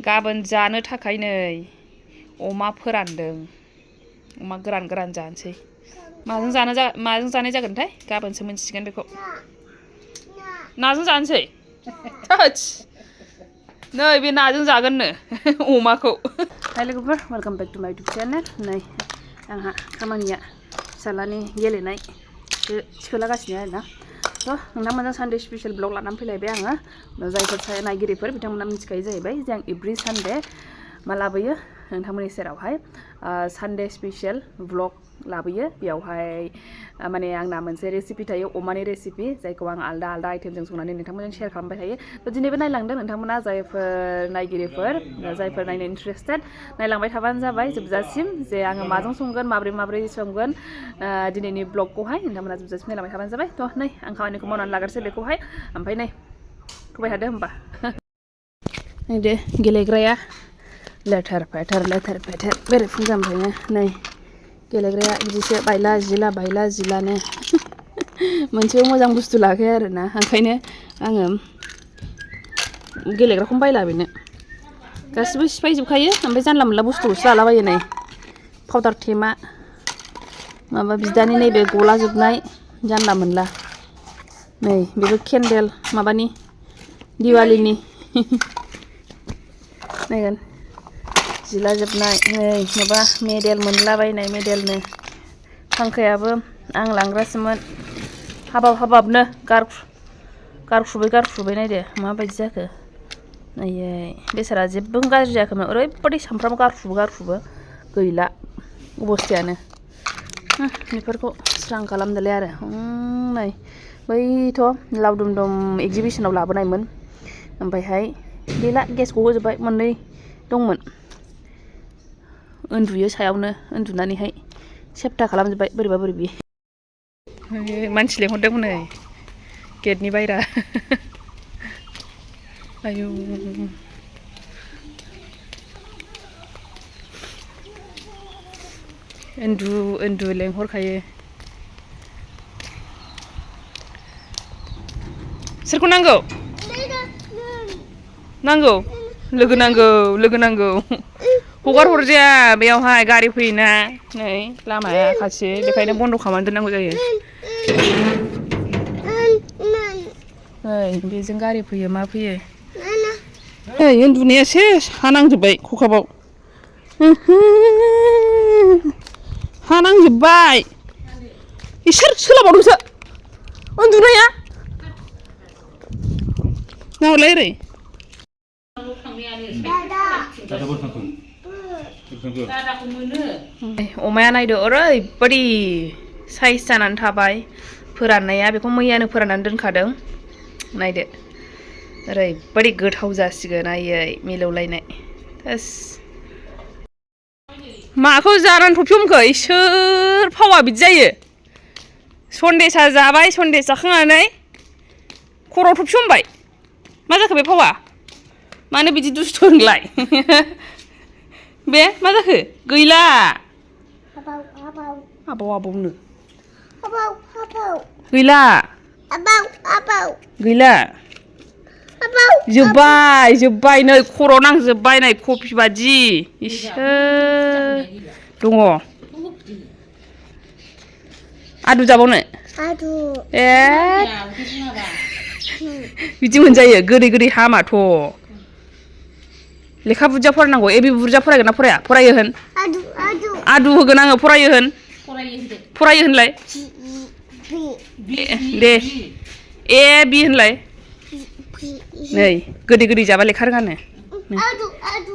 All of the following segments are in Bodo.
गाबोन जानो थाखाय नै अमा फोरानदों अमा गोरान जानोसै माजों जानाय जागोनथाय गाबोनसो मोनसिगोन बेखौ नाजों जानोसै थोस नै बे नाजों जागोननो अमाखौ हाय लोगोफोर वेलकाम बेक टु माय इउटुब चेनेल नै आंहा खामानिया फिसालानि गेलेनायसो थिखोलागासिनो आरोना थ' नोंथांमोनजों सानडे स्पेशल ब्लग लानानै फैलायबाय आङो जायफोर नायगिरिफोर बिथांमोना मिथिखायो जाहैबाय जे आं एभ्रि सानडे मा लाबोयो नोंथांमोननि सेरावहाय सानडे स्पेशल ब्लग लाबोयो बेयावहाय माने आंना मोनसे रेसिपि थायो अमानि रेसिपि जायखौ आं आलदा आइटेमजों संनानै नोंथांमोनजों शेयार खालामबाय थायो थ' दिनैबो नायलांदों नोंथांमोना जायफोर नायगिरिफोर जायफोर नायनो इन्टारेस्टेड नायलांबाय थाबानो जाबाय जोबजासिम जे आङो माजों संगोन माब्रै संगोन दिनैनि ब्लगखौहाय नोंथांमोना जोबजासिम नायलांबाय थाबानो जाबाय थ' नै आं खामानिखौ मावनानै लाग्रोसै बेखौहाय ओमफ्राय नै थुबाय थादो होमबा नायदो गेलेग्राया लेथेर फेथेर बेरेफुंजानिफ्रायनो नै गेलेग्राया बिदिसो बायला जिलानो मोनसेबो मोजां बुस्थु लाखाया आरोना ओंखायनो आङो गेलेग्राखौनो बायला बेनो गासिबो सिफायजोबखायो ओमफ्राय जानला मोनला बुस्थुखौसो लालाबायो नै पाउदार टेमा माबा बिदानि नैबे गलाजोबनाय जानला मोनला नै बेबो केन्देल माबानि दिवालीनि नायगोन जिला जोबनाय नै माबा मेडेल मोनलाबायनाय मेडेलनो फांखायाबो आं लांग्रासोमोन हाबाबनो गारख्रुबै नायदो माबायदि जाखो आयै बेसारा जेबो गाज्रि जायाखैमोन ओरैबायदि सामफ्रामबो गारख्रुबो गैला अबस्थायानो बेफोरखौ स्रां खालामदोलाय आरो नै बैथ' लावदुम दम एक्जिबिसनाव लाबोनायमोन ओमफ्रायहाय गैला गेसखौ होजोब्बाय मोननै दंमोन उन्दुयो सायावनो उन्दुनानैहाय सेप्ता खालामजोब्बाय बोरैबि मानसि लेंहरदोंमोन नै गेटनि बायरा आयु उन्दु लेंहरखायो सोरखौ नांगौ लोगो नांगौ हगार हरजाया बेयावहाय गारि फैयोना नै लामाया खाथि बेखायनो बन्द' खालामनानै दोननांगौ जायो नै बेजों गारि फैयो मा फैयो नै उन्दुनायासो हानांजोब्बाय खखाबाव हानांजोब्बाय इसोर सोलाबावदोंसो उन्दुनाया नाहरलाय ओरै अमाया नायदो ओरैबायदि साइज जानानै थाबाय फोराननाया बेखौ मैयानो फोराननानै दोनखादों नायदो ओरैबायदि गोथाव जासिगोन आयै मिलौलायनाय थोस माखौ जानानै थफिहमखो इसोर फावा बिदि जायो सन्देसा जाबाय सन्देस जाखांनानै खर'आव थफिहमबाय मा जाखो बे फावा मानो बिदि दुस्थु नोंलाय बे मा जाखो गैला आबावनो गैला जोब्बाय नै खर'आव नांजोब्बाय नै कफि बादि इसोर दङ आदु जाबावनो ए बिदि मोनजायो गोदै हामाथ' लेखा बुरजा फरायनांगौ ए बे बुरजा फरायगोन ना फरायो होन आदु होगोन आङो फरायो होनलाय दे ए बि होनलाय नै गोदै जाबा लेखा रोङानो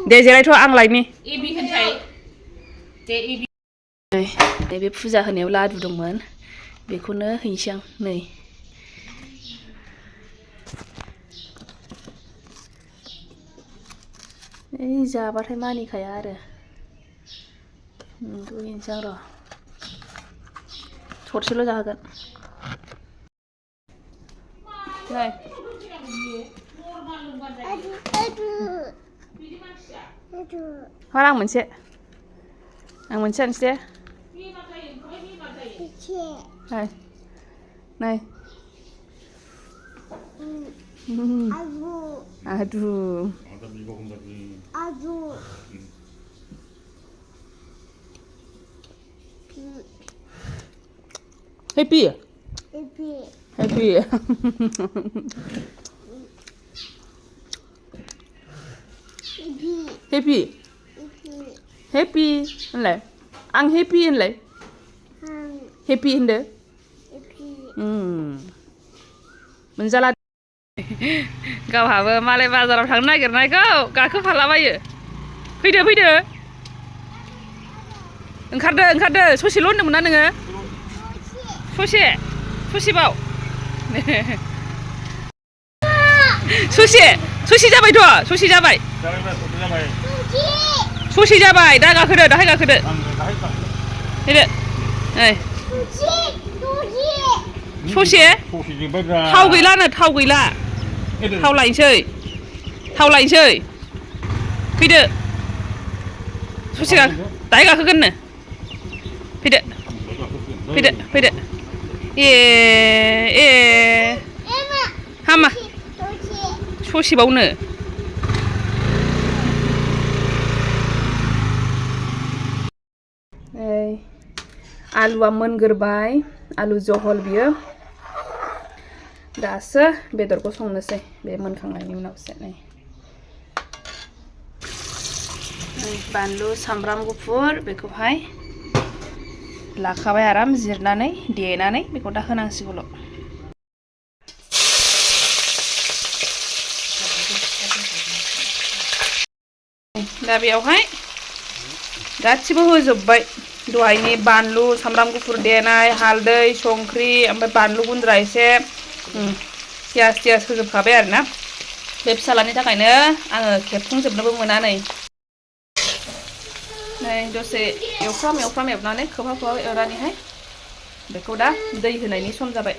दे जिरायथ' आं लायनि बे फुजा होनायाव लादु दंमोन बेखौनो हैनोसै आं नै जाबाथाय मानिखाया आरो हैनोसै आं र' थरसेल' जाहोगोन नै आं मोनसे जानोसै दे नै आदु Happy. Happy. Happy. Happy. Này. Ăn happy này. Happy hả? Menjala. गावहाबो मालाय बाजाराव थांनो नागिरनायखौ गाखोफालाबायो फैदो फैदो ओंखारदो ससेल' होनदोंमोन ना नोङो ससेबाव ससे जाबायथ' ससे जाबाय दा गाखोदो दाहाय गाखोदो फैदो नै ससे थाव गैलानो थाव गैला थाव लायनोसै फैदो ससे दाहाय गाखोगोननो फैदो ए हामा ससेबावनो आलुआ मोनगोरबाय आलु जहल बियो दासो बेदरखौ संनोसै बे मोनखांनायनि उनावसो नै बानलु सामब्राम गुफुर बेखौहाय लाखाबाय आराम जिरनानै देनानै बेखौ दा होनांसिगौल' दा बेयावहाय गासिबो होजोबबाय दहायनि बानलु सामब्राम गुफुर देनाय हालदै संख्रि ओमफ्राय बानलु गुन्द्रा एसे पियास होजोबखाबाय आरोना बे फिसालानि थाखायनो आङो खेबफुंजोबनोबो मोना नै दसे एवफ्राम एवनानै खोबहाब एवनानैहाय बेखौ दा दै होनायनि सम जाबाय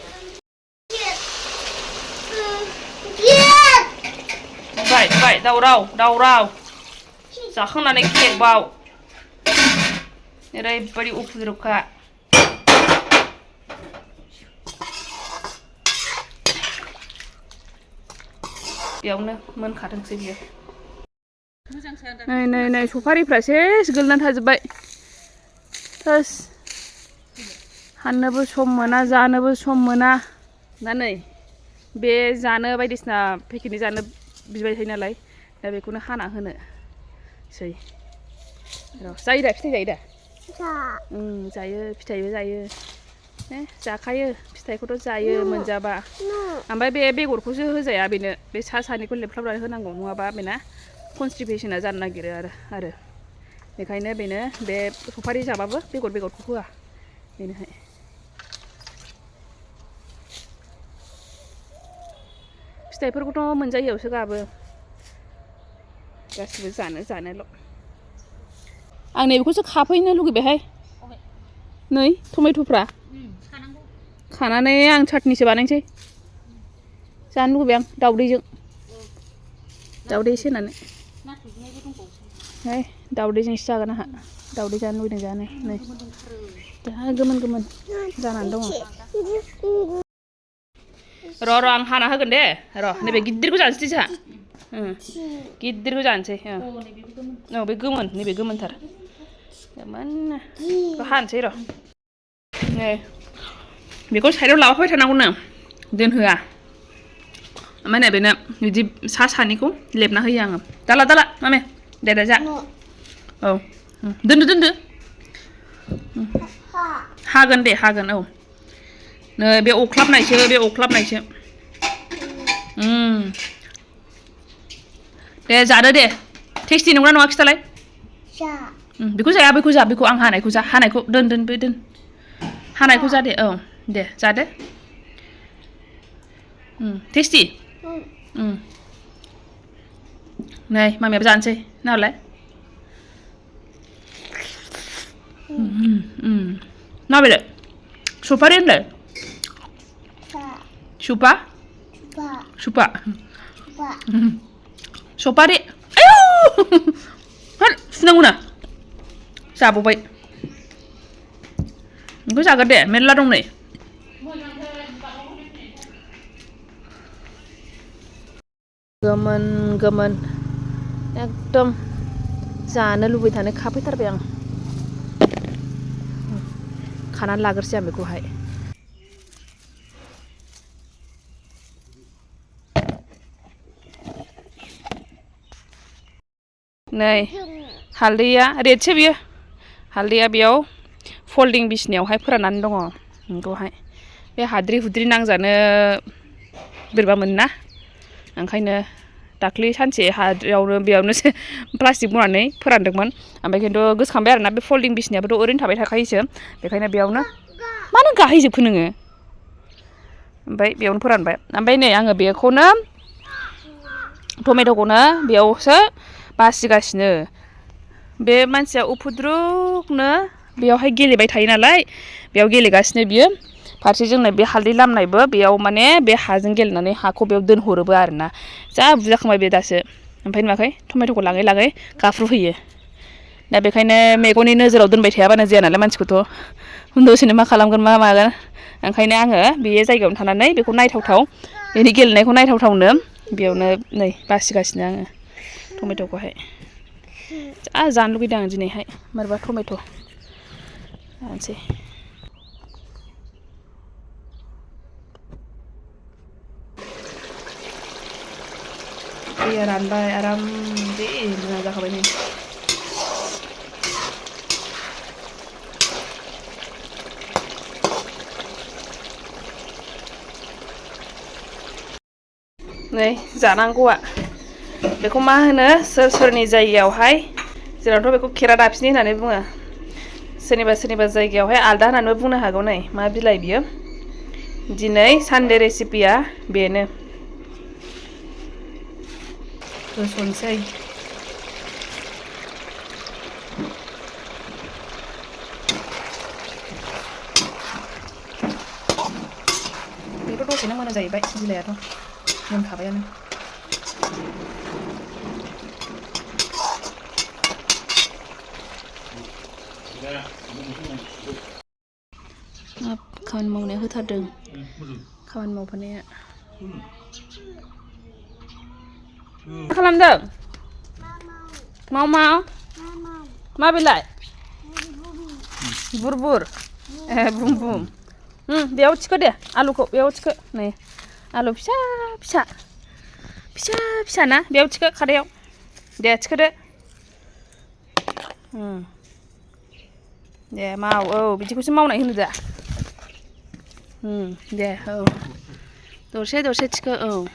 बाय दावराव जाखांनानै खेबाव ओरैबायदि उफुद्रुखा बेयावनो मोनखाथोंसै बियो नै सफारिफ्रा सेस गोलैनानै थाजोब्बाय थोस हाननोबो सम मोना जानोबो सम मोना दा नै बे जानो बायदिसिना पेकेटनि जानो बिबाय थायो नालाय दा बेखौनो हाना होनोसै जायो दा फिथाइ जायो दा जायो फिथाइबो जायो जाखायो फिथाइखौथ' जायो मोनजाबा ओमफ्राय बे बेगरखौसो होजाया बेनो बे सानिखौ लेबख्लाबनानै होनांगौ नङाबा बेना कनस्टिपेसना जानो नागिरो आरो बेखायनो बेनो बे सफारि जाबाबो बेगरखौ होआ बेनोहाय फिथाइफोरखौथ' मोनजायैयावसो गाबो गासिबो जानोल' आं नैबेखौसो खाफैनो लुगैबायहाय नै टमेट'फ्रा खानानै आं चाटनिसो बानायनोसै जानो लुगैबाय आं दावदै एसे होनानै दावदैजोंसो जागोन आंहा दावदै जानो लुगैदों जानो नै दा गोमोन जानानै दङ र' आं हाना होगोन दे र' नैबे गिदिरखौ जानोसै जोंहा गिदिरखौ जानोसै बे गोमोन नैबे गोमोनथार बेखौ हानोसै र' नै बेखौ साइडआव लाफाबाय थानांगौनो दोनहोआ ओमफ्राय नै बेनो बिदि सानिखौ लेबना होयो आङो दाला मामे दे जा औ दोनदो हागोन औ नै बे अख्लाबनायसो दे जादो दे टेस्टि नंगौना नङा खिथालाय बेखौ जाया बेखौ आं हानायखौ दोन हानायखौ जा दे औ दे जादो टेस्टि नै मामियाबो जानोसै नालाय माबेलाय सफारि होनलाय सुपा सफारि आयौ सुनांगौना जाबावबाय बेखौ जागोन दे मेरला दं नै गोमोन एकदम जानो लुबैथानो खाफैथारबाय आं खानानै लाग्रोसै आं बेखौहाय नै हालदैया रेडसो बियो हालदैया बेयाव फोल्डिं बिसिनायावहाय फोराननानै दङ बेखौहाय बे हाद्रि हुद्रि नांजानो बोरैबा मोनोना ओंखायनो दाख्लै सानसे हाद्रियावनो बेयावनो प्लास्टिक बनानै फोरानदोंमोन ओमफ्राय खिन्थु गोसोखांबाय आरोना बे फोल्डिं बिसिनायाबोथ' ओरैनो थाबाय थाखायोसो बेखायनो बेयावनो मानो गाहैजोबखो नोङो ओमफ्राय बेयावनो फोरानबाय ओमफ्राय नै आङो बेखौनो टमेट'खौनो बेयावसो बासिगासिनो बे मानसिया उफुद्रुकनो बेयावहाय गेलेबाय थायो नालाय बेयाव गेलेगासिनो बियो फारसेजोंनो बे हालदै लामनायबो बेयाव माने बे हाजों गेलेनानै हाखौ बेयाव दोनहरोबो आरोना जा बुजाखांबाय बे दासो ओमफ्राय नुवाखै टमेट'खौ लाङै लाङै गाफ्रुफैयो दा बेखायनो मेगननि नोजोराव दोनबाय थायाबानो जाया नालाय मानसिखौथ' दसेनो मा खालामगोन मा मागोन ओंखायनो आङो बे जायगायावनो थानानै बेखौ नायथावथाव बेनि गेलेनायखौ नायथावथावनो बेयावनो नै बासिगासिनो आङो टमेट'खौहाय जा जानो लुगैदों आं दिनैहाय मारैबा टमेट' जानोसै दैया रानबाय आराम जि मोजां जाखाबाय नै नै जानांगौआ बेखौ मा होनो सोरनि जायगायावहाय जोंनावथ' बेखौ खेरादाफिनि होननानै बुङो सोरनिबा जायगायावहाय आलदा होननानैबो बुंनो हागौ नै मा बिलाइ बियो दिनै सानदे रेसिपिया बेनो होसनसै बेथ' दसेनो मोनो जाहैबाय बिलाइआथ' मोनखाबायानो खामानि मावनाया होथारदों खामानि मावफानाया मा खालामदों माव मा बिलाइ बुर ए बुम बेयाव थिखो दे आलुखौ बेयाव थिखो नै आलु फिसा ना बेयाव थिखो खादायाव दे थिखोदो दे माव औ बिदिखौसो मावनाय होनो दा दे औ दरसे थिखो औ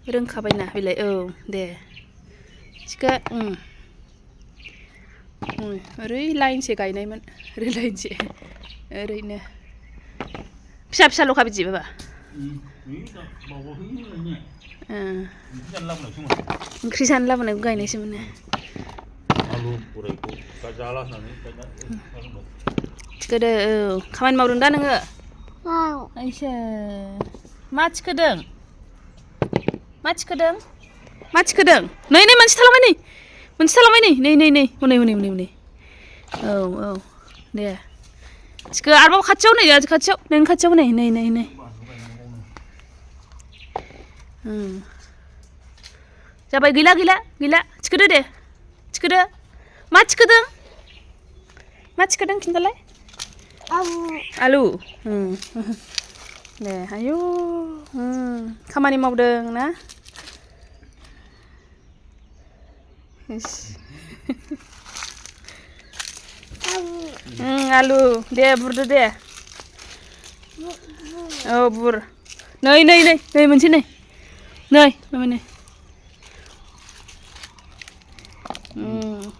रोंखाबायना बिलाय औ दे थिखो ओरै लाइनसे गायनायमोन ओरै लाइनसे ओरैनो फिसाल'खा बिदि बाबा ओंख्रि जानो लाबोनायखौ गायनायसोमोन थिखोदो औ खामानि मावदों दा नोङो आइसो मा थिखोदों नै मोनसे थालांबाय नै हनै औ दे थिखो आरोबाव खाथियाव नोंनि खाथियाव नै जाबाय गैला थिखोदो दे मा थिखोदों खिन्थालाय आलु दे आयु खामानि मावदों ना आलु दे बुरदो दे औ बुर नै मोनसे नै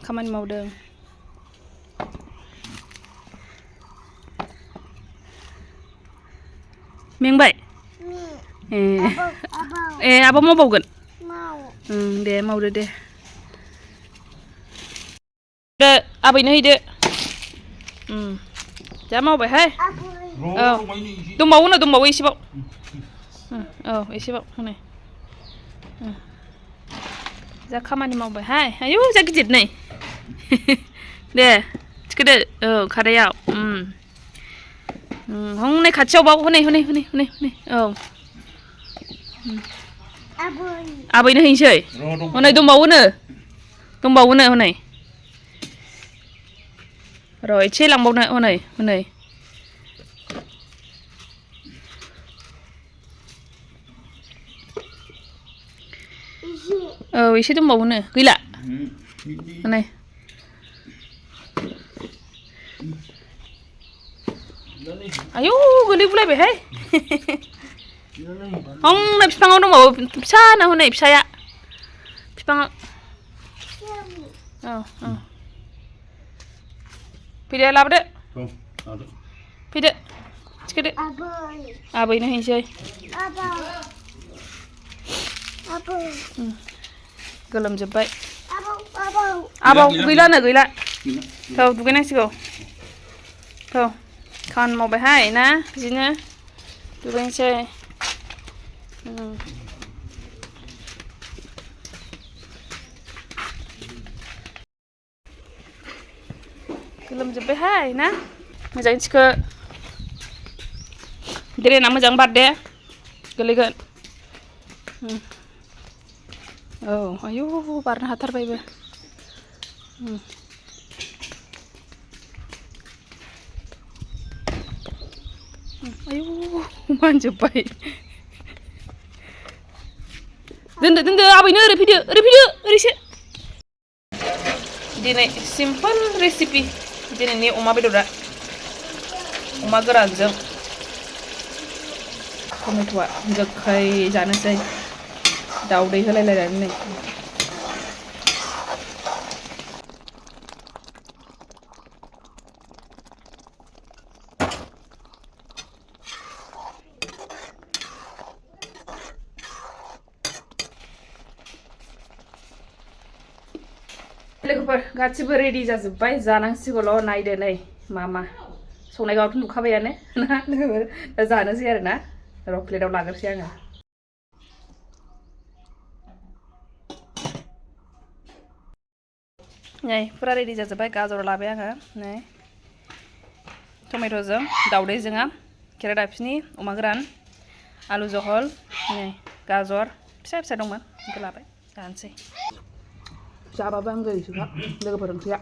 खामानि मावदों मेंबाय ए आबा मावबावगोन दे मावदो दे आबैनो हैदो जा मावबायहाय औ दंबावो एसेबाव औ एसेबाव हनै जा खामानि मावबायहाय आयु जा गिदिर नै दे थिखोदो औ खादायाव हनै खाथियावबाव हनै औ आबैनो हैनोसै हनै दंबावोनो हनै र' एसे लांबावनो हनै एसे दंबावोनो गैला नै आयौ गोलैगुलायबायहाय हनै बिफाङाव दंबावो फिसा ना हनै फिसाया बिफाङाव फैदो लाबोदो फैदो थिखोदो आबैनो हैनोसै गोलोमजोब्बाय आबाव गैलानो गैला थौ दुगैनांसिगौ थौ खामानि मावबायहाय ना बिदिनो दुगैनोसै गोलोमजोब्बायहाय ना मोजाङै थिखो ड्रेना मोजां बारदे गोलैगोन औ आयौ बारनो हाथारबायबो आयौ मानजोब्बाय दोनदो दोनदो आबैनो ओरै फैदो ओरैसो दिनै सिम्पोल रेसिपि दिनैनि अमा बेदरा अमा गोरानजों टमेट'आ गोखै जानोसै दाउदै होलायलायनानै लोगोफोर गासिबो रेडि जाजोब्बाय जानांसिगौल' नायदो नै मा संनायखौथ' नुखाबायानो ना लोगोफोर दा जानोसै आरो ना र' प्लेटाव लाग्रोसै आङो नै फुरा रेडि जाजोब्बाय गाजर लाबाय आङो नै टमेट'जों दाउदैजों खेरादाफिनि अमा गोरान आलु जहल नै गाजर फिसा फिसा दंमोन बेखौ लाबाय जानोसै जाबाबो आं गैसोखा लोगोफोर ओंख्रिया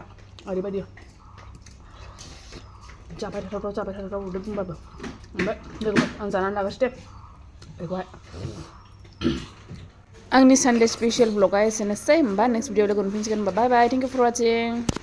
ओरैबायदि जाबाय थाथाव उदै बुंबाबो ओमफ्राय लोगोफोर आं जानानै लाग्रोसै दे बेखौहाय आंनि सानडे स्पेसियेल ब्लगा एसेनोसै होमबा नेक्स्ट भिडिअ लोगो मोनफिनसिगोन होमबा बाय बाय थेंक इउ फर वाचिं